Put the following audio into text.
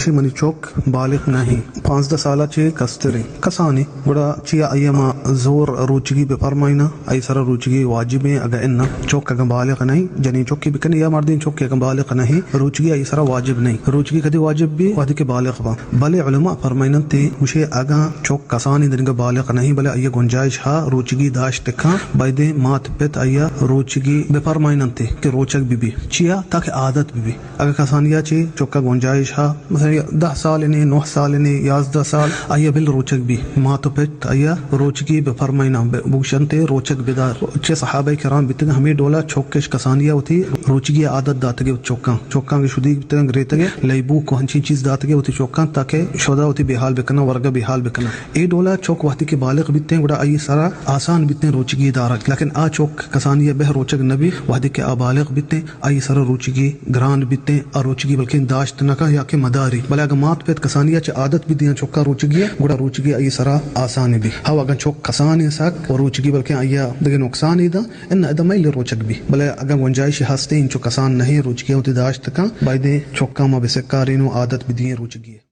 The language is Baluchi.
چی منی چک بالغ نہ ایں، پانزدہ سال ءَ چہ کستر ایں، کسان ایں، گڑا چیا آئی ءَ ما زور روچگی بہ پرمائیناں؟ آئی سرا روچگی واجب ایں؟ اگاں اناں، چک اگاں بالغ نہ ایں، جنین چکے بکنے یا مردین چکے اگاں بالغ نہ ایں، روچگی آئی سرا واجب نہ ایں۔ روچگی کدی واجب بی؟ وہدے کہ بالغ باں۔ بلے علماء پرمائیننت، گوشے اگاں چک کسان ایں، دنگا بالغ نہ ایں، بلے آئی ءَ گنجائش ہا روچگی داشت کن، بایدیں مات پت آئی ءَ روچگی بہ پرمائیننت کہ روچگ بہ بی۔ چیا؟ تاکہ عادت بہ بی۔ اگاں کسانی ءَ چہ چک ءَ گنجائش ہا، مثلاً دہ سال نے، نہ سال نے، یازدہ سال، آئی ءَ بل روچگ بی، مات و پت آئی ءَ روچگی بہ پرمائیناں، بہ-، بگوشنت روچگ بدار۔ چہ صحابہ کرام بیتگ، ہمے ڈولا چک اش کسانی ءَ وتی روچگی عادت داتگے وتی چکاں۔ چکاں کہ شدیگ بیتگ، گریتگے، لیبوک و ہنچین چیز داتگے وتی چکاں تاکہ شدا وتی بے حال بکناں، ورگا بے حال بکناں۔ اے ڈولا چک وہدے کہ بالغ بیتیں، گڑا آئی سرا آسان بیتیں روچگی دارگ۔ لیکن آ چک کسانی ءَ بہ روچگ نہ بی، وہدے کہ آ بالغ بیتیں، آئی سرا روچگی گران بیتیں، آ روچگی بلکیں داشت نہ کن یا کہ مداری۔ بلے اگاں مات پت کسانی ءَ چہ عادت بہ دیاں چکا روچگی ءَ، گڑا روچگی آئی سرا آسان بی۔ ہو اگاں چک کسان ایں سک و روچگی بلکیں آئی ءَ دگہ نقصانے داں، اناں ادا میل روچگ بی۔ بلے اگاں گنجائش ہستیں، انچو کسان نہ ایں، روچگی ءَ وتی داشت کن، بایدیں چکاں ما بہ سکارین و عادت بہ دئیں روچگی ءَ۔